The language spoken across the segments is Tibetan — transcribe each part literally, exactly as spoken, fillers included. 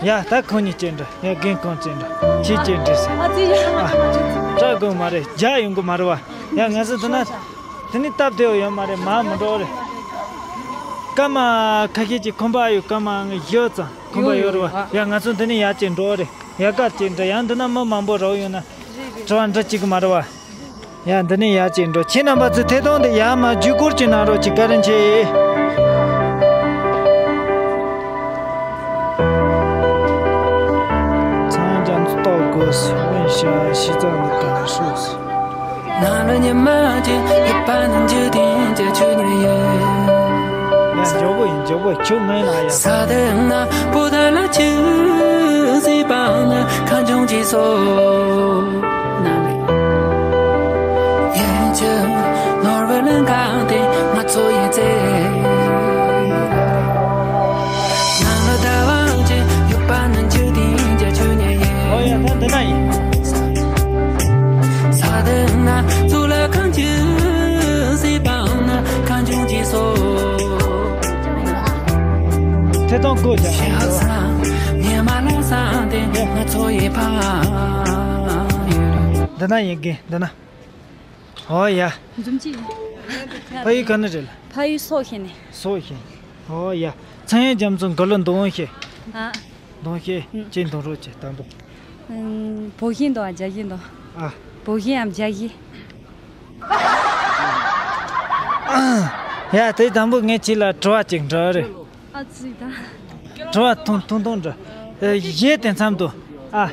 ཡ། ད་ཁོང་གཉིས་བཅས་འདྲ། ཡ། རྒན་ཁོང་བཅས་འདྲ། ཁྱེད་བཅས་འདྲ་ཟེར། ཨ་ཙི་ཡ། ཨ། སྐྲག་དགོས་མ་རེད། རྒྱག་ཡོང་གི་མ་རེད་བ། ཡ། ང་ཚོ་འདི་ན་དེ་ནི་སྟབས་བདེ་བོ་ཡོད་མ་རེད། མར་མི་འགྲོ་རེད། སྐར་མ་ཁ་ཤས་ཀྱི་ཁང་པ་ཡོད། སྐར་མ་ཡོད་ཙང་ཁང་པ་ཡོད་རེད་བ། ཡ། ང་ཚོ་འདི་ནས་ཡར་བཅས་འགྲོ་རེད། ཡ། ག་བཅས་འདྲ། ཡང་འདི་ན་མི་མང་པོ་རོགས་ཡོང་ན་དྲི་བ་འདྲི་བྱེད་ཀྱི་མ་རེད་བ། ཡ། འདི་ནས་ཡར་བཅས་འགྲོ། ཁྱེད་རྣམ་པ་ཚོས་ཐད་གཏོང་དེ་ཡར་མར་བརྒྱུད་སྐུར་བྱེད་གནང་རོགས་གྱིས། བཀའ་དྲིན་ཆེ། ཚངས་རྒྱ་མཚོ་ལྟོགས་དགོས་སུ་དབེན་ཤ་ཤི་ཙང་འདི་ག་ཧྲོས། ནང་ལ་ཉི་མ་ཅན་ཡོད་པ་ནི་འཇིག་རྟེན་གྱི་ཆོས་ཉིད་ཡིན། ཡ། མགྱོགས་པོ་ཡིན། མགྱོགས་པོ། ཁྱོད་ངའི་ནང་ཡ། ས་དེ་ན་པོ་ད་ལ་ཆུ་སྲིད་པ་ན་ཁ་འབྱུང་ཅི་སོ། ཡན་ཆད་ནོར་བུ་ལ་འགག་སྟེ་ང་ཚོ་ཡི་ཚེ། ནང་ལ་ཟླ་བ་ཅན་ཡོད་པ་ན་འཇིག་རྟེན་གྱི་ཆོས་ཉིད་ཡིན། ཨོ་ཡ། ད་འདི་ན་ཡིན། ས་དེ་ན་གཙུག་ལག་ཁང་ཆུ་སྲིད་པ་ན་ཁ་འབྱུང་ཅི་སོ། ཐད་གཏོང་བཀོད་ཀྱང་། ཉི་མ་ལ་སང་སྟེ་ང་ཚོ་ཡི་ཕ་ཡུལ། འདི་ན་ཡིན་གི། འདི་ན། ཨོ་ཡ། འཛུམ་གྱིས། ཕ་ཡུལ་ག་ནས་རེད་ལ། ཕ་ཡུལ་སོག་ཤིང་ནས། སོག་ཤིང་། ཨོ་ཡ། ཚངས་དབྱངས་རྒྱ་མཚོ་མགོ་ལོག་འདོན་ཤེས། ཨ། འདོན་ཤེས། ཨུ། ཅི་འདོན་རོགས་བྱེད། དང་པོ། ཨུམ། བོད་ཤིང་འདོན་རྒྱ་ཤིང་འདོན། ཨ། བོད་ཤིང་ཨམ་རྒྱ་ཤིང་། ཡ། དེ་དང་པོ་ངས་ཁྱེད་ལ་དྲི་བ་ཅིག་འདྲི་རེད། ཨ་ཙི་ད། དྲི་བ་ཐུང་ཐུང་ཐུང་འདྲི། ཨ། གཞས་དེ་མཚམས་དུ། ཨ།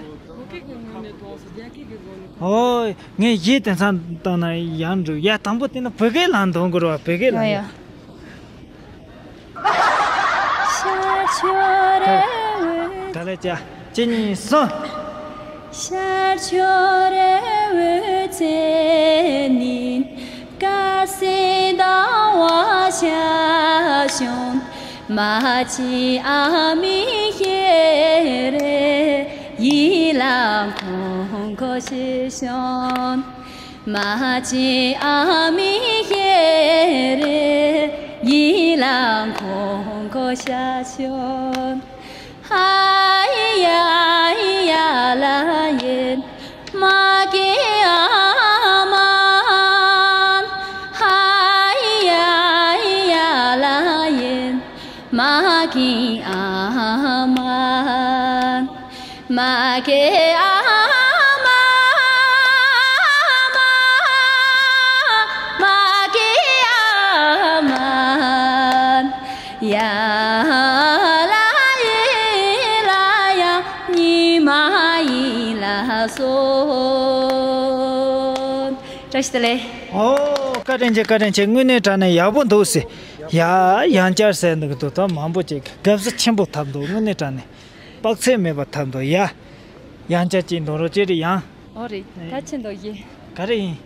ཨོ། ངས་གཞས་དེ་མཚམས་བཏང་ན་ཡང་འགྲིག། ཡ། དང་པོ་དེ་ནི་བོད་སྐད་ལ་འདོན་དགོས་རེད་བ། བོད་སྐད་ལ། ཡ་ཡ། ག་ལེ་ཅ། གཅིག་གཉིས་གསུམ། བཀྲ་ཤིས་བདེ་ལེགས། ཨོ། བཀའ་དྲིན་ཆེ། བཀའ་དྲིན་ཆེ། དངོས་གནས་དྲང་གནས་ཡག་པོ་འདུག་ཟེར། ཡ། ཡང་བསྐྱར་ཟེར་འདུག་འདུག་ད་མང་པོ་ཅིག་དགའ་བསུ་ཆེན་པོ་ཐོབ་འདུག་དངོས་གནས་དྲང་གནས་དཔག་ཚད་མེད་པ་ཐོབ་འདུག་ཡ། ཡང་བསྐྱར་ཅིག་འདོན་རོགས་བྱེད་རེད་ཡང་། ཨོ་རེད། ད་ཕྱིན་འདུག་ཡིན། ག་རེ་ཡིན།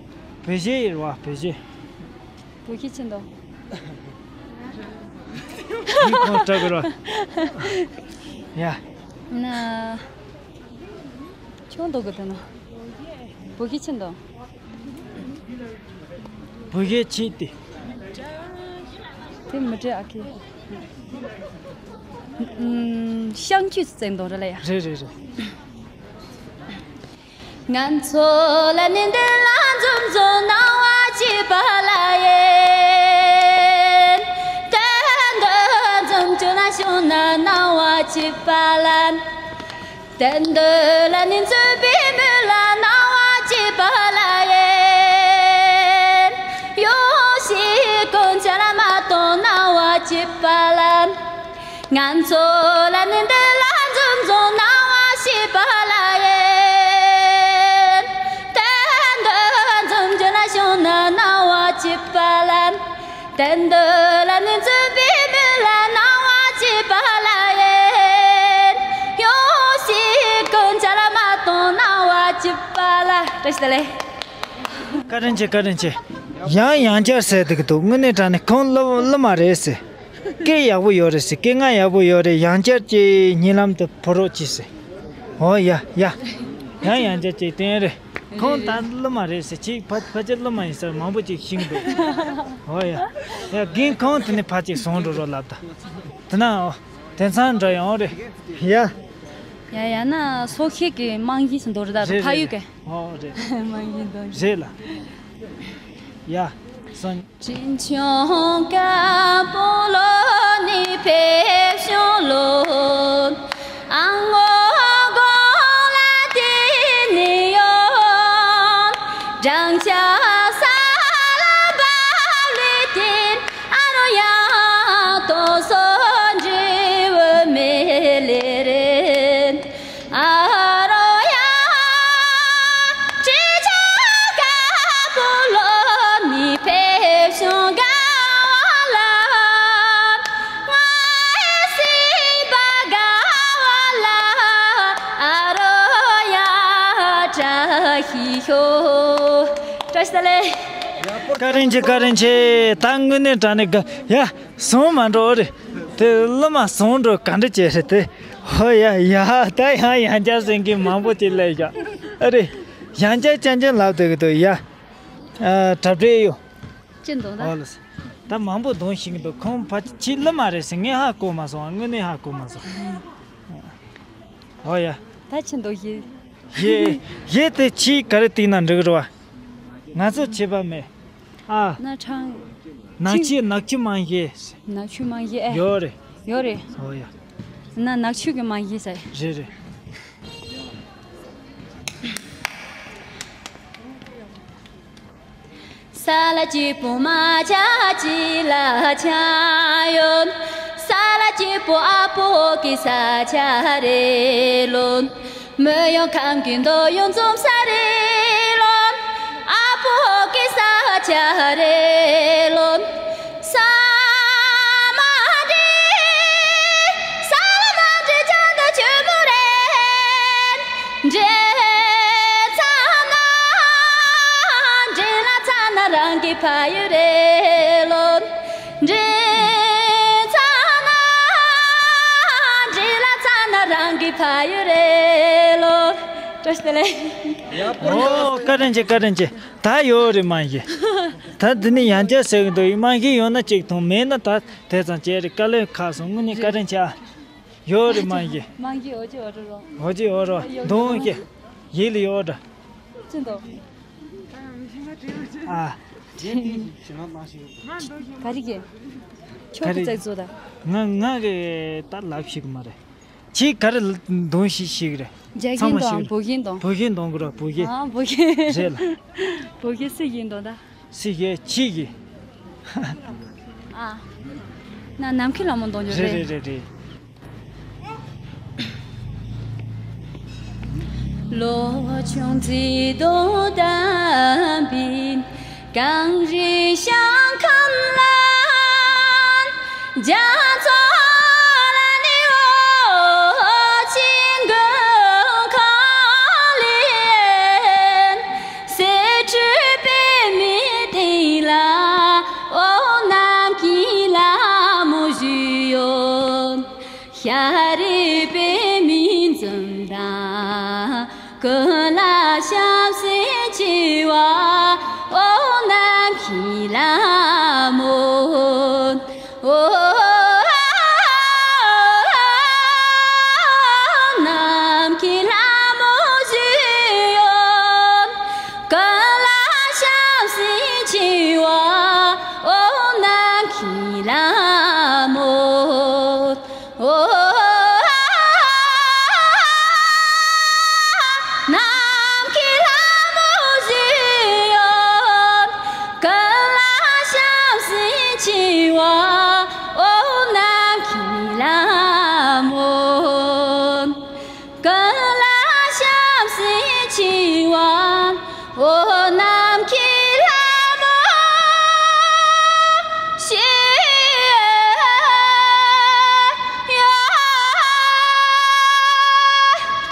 བོད་གཞས་ཡིན་རེད་བ། བོད་གཞས། བོད་གཞས་ཕྱིན་འདུག་ཡིན། ཁོང་སྐྲག་གི་རེད་བ། ཡ། ན། ཁྱོད་འདུག་གི་འདུག་ན། བོད་གཞས་ཕྱིན་འདུག་བོད་གཞས་ཆེད་དེ། དེ་མི་འདྲ་ཨ་ཁེ། ཨུམ། བཤང་གཅུས་བཙན་དོ་རེད་ལ་ཡ། རེད་རེད་རེད། བཀའ་དྲིན་ཆེ། བཀའ་དྲིན་ཆེ། ཡང་ཡང་བསྐྱར་ཟེར་འདུག་འདུག་དངོས་གནས་དྲང་གནས་ཁོང་སློབ་སློབ་མ་རེད་ཟེར། སྐད་ཡག་པོ་ཡོད་རེད་ཟེར། སྐད་ངག་ཡག་པོ་ཡོད་རེད། ཡང་བསྐྱར་གྱིས་ཉེ་ལམ་དུ་ཕོ་རོགས་གྱིས་ཟེར། ཨོ་ཡ་ཡ། ཡང་ཡང་བསྐྱར་གྱིས་བསྟན་རེད། ཁོང་ད་སློབ་མ་རེད་ཟེར། ཅིག་ཕ་ཕ་ཅིག་སློབ་མ་ཡིན་ཟེར་མང་པོ་ཅིག་ཤེས་འདུག་ཨོ་ཡ། ཡ། རྒན་ཁོང་དེ་ནས་ཕ་ཅིག་སོང་འགྲོ་རོགས་ལབ་ད། དེ་ན་ཨོ། དེང་སང་འདྲ་ཡོང་རེད། ཡ། ཡ་ཡ་ན་སོ་ཁྱེད་ཀྱི་དམངས་ཡིག་སུ་འདོར་ད་རེད། ཕ་ཡུལ་གི། ཨོ་རེད། དམངས་ཡིག་འདོར། རེད་ལ། ཡ། སོན། བཀའ་དྲིན་ཆེ། བཀའ་དྲིན་ཆེ། ད་དངོས་གནས་དྲང་གནས་དགའ་ཡ། ཟུང་མ་འགྲོ་རེད། དེ་གླུ་མ་ཟུང་འགྲོ་ག་འདྲ་བྱས་རེད་དེ། ཧོ་ཡ་ཡ། ད་ཡང་ཡང་བསྐྱར་གསན་མཁན་མང་པོ་ཅིག་སླེབས་ཤག་ཨ་རེད། ཡང་བསྐྱར་ཅན་ཅན་ལབ་བསྡད་ཀྱི་འདུག་ཡ། ཨ། གྲབས་འབྲས་ཡོད། ཅི་འདུག་ད། ཨོ་ལགས། ད་མང་པོ་འདོན་ཤེས་ཀྱི་འདུག་ཁོང་ཕ་ཁྱི་གླུ་མ་རེད་ཟེར། ངས་ཧ་གོ་མ་སོང་། དངོས་གནས་ཧ་གོ་མ་སོང་། ཨོ་ཡ། ད་ཅི་འདུག་ཡེ། ཡེ། ཡེ་དེ་ཁྱི་ག་རེ་བཏིང་ན་འགྲིག་རེད་བ། ང་ཚོ་བྱེད་པ་མེད། ཨ། ན་ཁྲང་། ནག་ཆུ། ནག་ཆུ་དམངས་གཞས། ནག་ཆུ་དམངས་གཞས་ཨེ། ཡོད་རེད། ཡོད་རེད། ཨོ་ཡ། ན་ནག་ཆུ་གི་དམངས་གཞས་ཟེར། རེད་རེད། བཀྲ་ཤིས་བདེ་ལེགས། ཨོ། བཀའ་དྲིན་ཆེ། བཀའ་དྲིན་ཆེ། ད་ཡོད་རེད་དམངས་གཞས། ད་འདི་ནས་ཡང་བསྐྱར་ཟེར་གི་འདུག་དམངས་གཞས་ཡོད་ན་གཅིག་མཐོང་། མེད་ན་ད་དེ་ཙམ་བྱས་རེད། དཀའ་ལས་ཁག་སོང་། དངོས་གནས་བཀའ་དྲིན་ཆེ་ཨ། ཡོད་རེད་དམངས་གཞས། དམངས་གཞས་ཨོ་ཅེ་ཨོ་ཏྲ་རོ། ཨོ་ཅེ་ཨོ་རོ། གདོང་གཞས། ཡིད་ལ་ཡོད་འདྲ། ཅི་འདུག་ཨ། ག་རེ་གི། ཁྱོད་ཀྱི་རྩེག་བཟོ་ད། ང་ང་གི་ད་ལབ་ཤེས་གི་མ་རེད། ཁྱེད་ག་རེ་འདོན་ཤེས་ཤེས་གི་རེད། རྒྱ་གཞས་འདོན། བོད་གཞས་འདོན། བོད་གཞས་འདོན་གི་རེད། བོད་གཞས། ཨ། བོད་གཞས། རེད་ལ། བོད་གཞས་སུ་ཡིན་འདོན་ད། སུ་ཡིན་ཁྱེད་ཀྱི། ཨ། ན་ནམ་མཁའི་ལྷ་མོ་འདོན་རྒྱུ་རེད། རེད་རེད་རེད་རེད།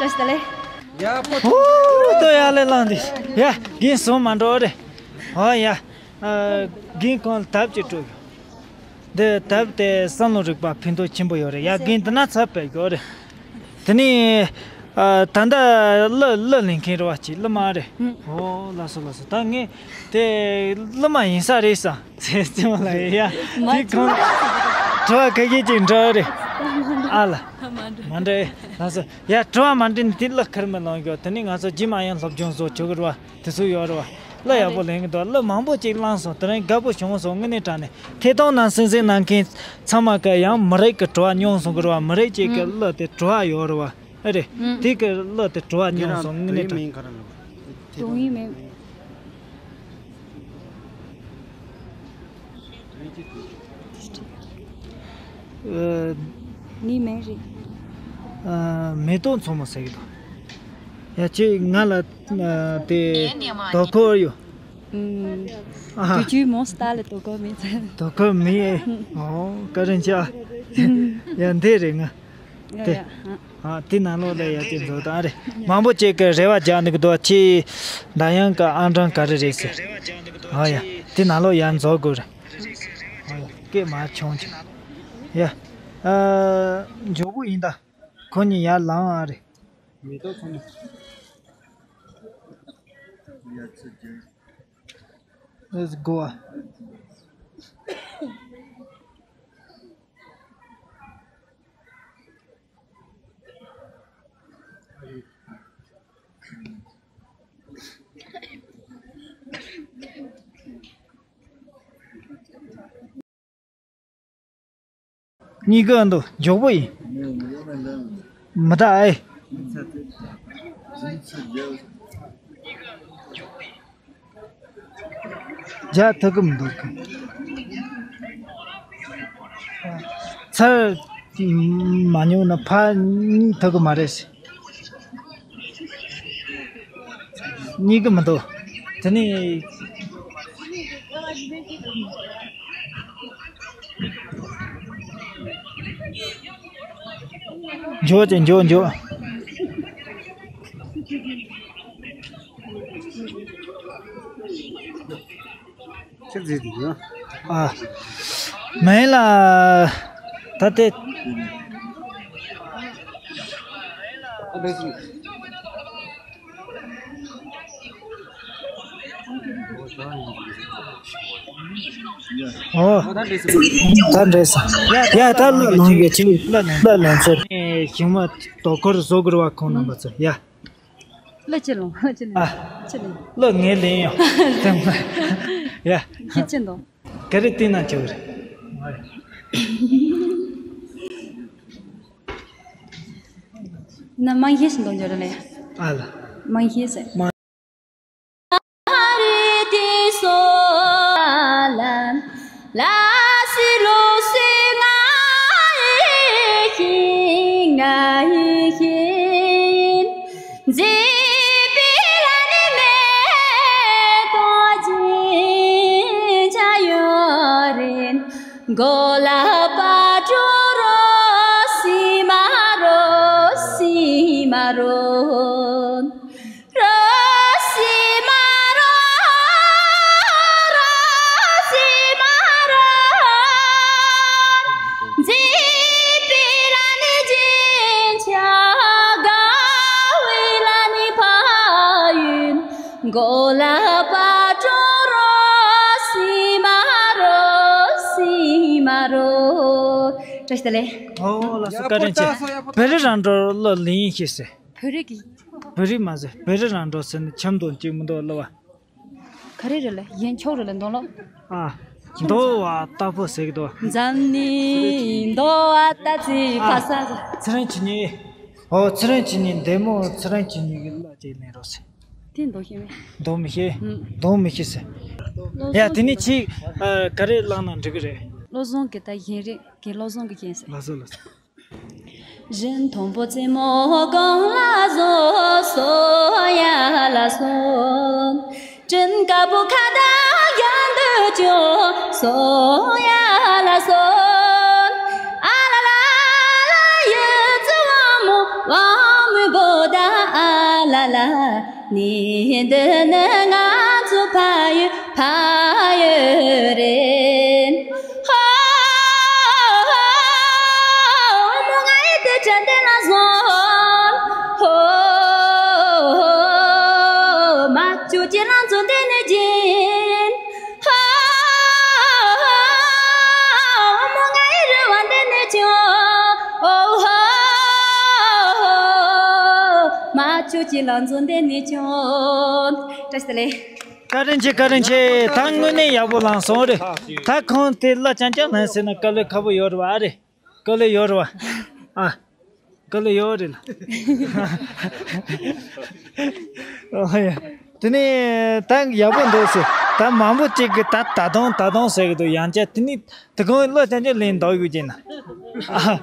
བཀྲ་ཤིས་བདེ་ལེགས། ཡ་ཧུ། ཏོ་ཡ་ལེ་ལང་དེ། ཡ་རྒན་སོང་མ་འགྲོ་རེད། ཨོ་ཡ། ཨ། རྒན་ཁོང་ལ་དེབ་ཅིག་སྤྲོད་ཡོད། འདི་དེབ་དེ་བསམ་བློ་རིག་པ་ཕན་ཐོགས་ཆེན་པོ་ཡོད་རེད། ཡ་རྒན་འདི་ན་ཚར་བས་ཡོད་རེད། དེ་ནས་ཨ། ད་ལྟ་གླུ་གླུ་ལེན་མཁན་རེད་བ། ཅིག་གླུ་མ་རེད། ཨོ་ལགས་སོ་ལགས་སོ། ད་ངས་དེ་གླུ་མ་ཡིན་ས་རེད་བསམ། ཚེ་ཚེ་མ་ལ་ཡ། དེ་ཁོང་དྲི་བ་ཁ་ཤས་ཅིག་འདྲི་རེད། ཨ་ལ། མ་འདྲ། མ་འདྲ། ལགས་སོ། ཡ། དྲི་བ་མ་འདྲི་ནི་དེ་གླུ་ཁར་མི་ལོང་གི། དེ་ནི་ང་ཚོ་རྗེས་མ་ཡང་སློབ་སྦྱོང་བཟོ་ཆོག་གི་རེད་བ། དེ་ཚོ་ཡོད་རེད་བ། གླུ་ཡག་པོ་ལེན་གི་འདུག་གླུ་མང་པོ་ཅིག་བླངས་སོང་། དེ་རིང་དགའ་པོ་བྱུང་སོང་། དངོས་གནས་དྲང་གནས། ཐད་གཏོང་ནང་གསན་གཟིགས་གནང་མཁན་ཚང་མ་གི་ཡང་མི་རིགས་ཀྱི་དྲི་བ་མྱོང་སོང་གི་རེད་བ། མི་རིགས་ཅིག་གི་གླུ་དེ་དྲི་བ་ཡོད་རེད་བ། ཨེ་རེད། དེ་གི་གླུ་དེ་དྲི་བ་མྱོང་སོང་། དངོས་གནས་དྲང་། ཏུང་ཡིན་མིན། ཨ། ངའི་མིང་རེད། ཨ། མེ་ཏོག་མཚོ་མོ་ཟེར་གི་འདུག་ཡ། ཁྱེད་ང་ལ། ཨ། དེ་དོ་ཁུར་ཡོད། ཨུམ། ཨ་ཧ། དུས་རྒྱུན་མོ་སི་ཏཱ་ལ་དོ་ཁུར་མེད་ཚེ། དོ་ཁུར་མེད། ཨོ། བཀའ་དྲིན་ཆེ། ཡ། འདི་རེད་ང་། ཡ་དེ། ཡ། ཨ། དེ་ནང་ལོགས་ལ་ཡ་དེ་འཛུལ་དང་། ཨ་རེད། མང་པོ་ཅིག་གིས་རེ་བ་རྒྱག་འདུག་གི་འདུག་ཁྱེད་ད་ཡང་གི་ཨང་གྲངས་ག་རེ་རེད་ཟེར། ཨ་ཡ། དེ་ནང་ལོགས་ཡར་འཛུལ་དགོས་རེད། ཨ་ཡ། སྐད་མར་ཆུང་ཆུང་། ཡ། ཨ། མགྱོགས་པོ་ཡིན་ད། ཁོ་གཉིས་ཡར་ལངས། ཨ་རེད། མེ་ཏོག་ཚང་མ། Let's go. གཉིས་ཀ་འདུག་མགྱོགས་པོ་ཡིན། མི་ད་ཨེ། རྒྱག་ཐུབ་ཀྱི་མི་འདུག་ཚར་མ་མྱོང་ན་ཕར་གཉིད་ཐུབ་ཀྱི་མ་རེད། གཉིད་ཀྱི་མི་འདུག་དེ་ནི། མགྱོགས་ཀྱི་མགྱོགས་མགྱོགས། ཁྱེད་ཟིག་དེ་ཡོད། ཨ། མིན་ལ། ད་དེ། ཨོ། ད་འདྲེས་སོང་། ཡ། ད་གླུ་ལོན་གི། ཁྱེད་གླུ་ལོན་ཚར། ཞིང་མ་དོ་ཁུར་བཟོ་དགོས་རེད་བ། ཁོང་རྣམ་པ་ཚོ། ཡ། གླུ་ཅི་ལོན། གླུ་ཅི་ལོན། ཨ། ཅི་ལོན། གླུ་ངས་ལེན་ཡོང་། ཡ། ཁྱེད་ཅི་འདོན། ག་རེ་བལྟས་ན་ཆོག་རེད། ན་མང་ཤེས་ཤིག་འདོན་རྒྱུ་རེད་ལེ། ཨ་ལ། མང་ཤེས་ཟེར། བཀྲ་ཤིས་བདེ་ལེགས། ཨོ། ལགས་སོ། བཀའ་དྲིན་ཆེ། བོད་རིགས་རང་འགྲོ་གླུ་ལེན་ཤེས་ཟེར། བོད་རིགས་ཀྱི། བོད་རིགས་མ་ཟེར། བོད་རིགས་རང་འགྲོ་ཟེར་ནས་འཆམ་འདོན་གཅིག་མི་འདུག་གླུ་བ། ག་རེ་རེད་ལེ། ཡིན་ཆོག་རེད་ལེ། འདོན་ལོ། ཨ། འདོ་བ་ལྟ་བུ་ཟེར་གི་འདུག་འཛམ་གླིང་འདོ་བ་ལྟ་ཚེ་ཨ་ཕ་ས། ཚེ་རིང་ཁྱེད་གཉིས། ཨོ། ཚེ་རིང་ཁྱེད་གཉིས་འདི་མོ། ཚེ་རིང་ཁྱེད་གཉིས་ཀྱི་གླུ་ཅིག་ལེན་རོགས་ཟེར། དེ་འདོན་ཤེས་མེད། འདོན་མི་ཤེས། ཨུམ། འདོན་མི་ཤེས་ཟེར། ཡ། དེ་ནས་ཁྱེད། ཨ། ག་རེ་བླངས་ན་འགྲིག་གི་རེད། བློ་བཟང་གི་ད་ཡིན་རེད་གི། བློ་བཟང་གི་ཡིན་ཟེར། ལགས་སོ། ལགས་སོ། ཁྱེད་ལ་མཚོན་དེ་ནས་ཀྱང་། བཀྲ་ཤིས་བདེ་ལེགས། བཀའ་དྲིན་ཆེ། བཀའ་དྲིན་ཆེ། ད་དངོས་གནས་ཡག་པོ་བླངས་སོང་རེད། ད་ཁོང་དེ་གླུ་རྐྱང་རྐྱང་ལེན་ཟེར་ན་དཀའ་ལས་ཁག་པོ་ཡོད་རེད་བ། ཨ་རེད། དཀའ་ལས་ཡོད་རེད་བ། ཨ། དཀའ་ལས་ཡོད་རེད་ལ། ཨོ་ཡ། དེ་ནས་ད་ཡག་པོ་འདུག་ཟེར། ད་མང་པོ་ཅིག་གིས་ད་ད་དུང་ད་དུང་ཟེར་གི་འདུག་ཡང་བསྐྱར་དེ་ནས་དེ་གོང་གླུ་རྐྱང་རྐྱང་ལེན་འདུག་ཡོད་ཀྱིན་ན། ཨ།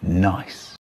Nice.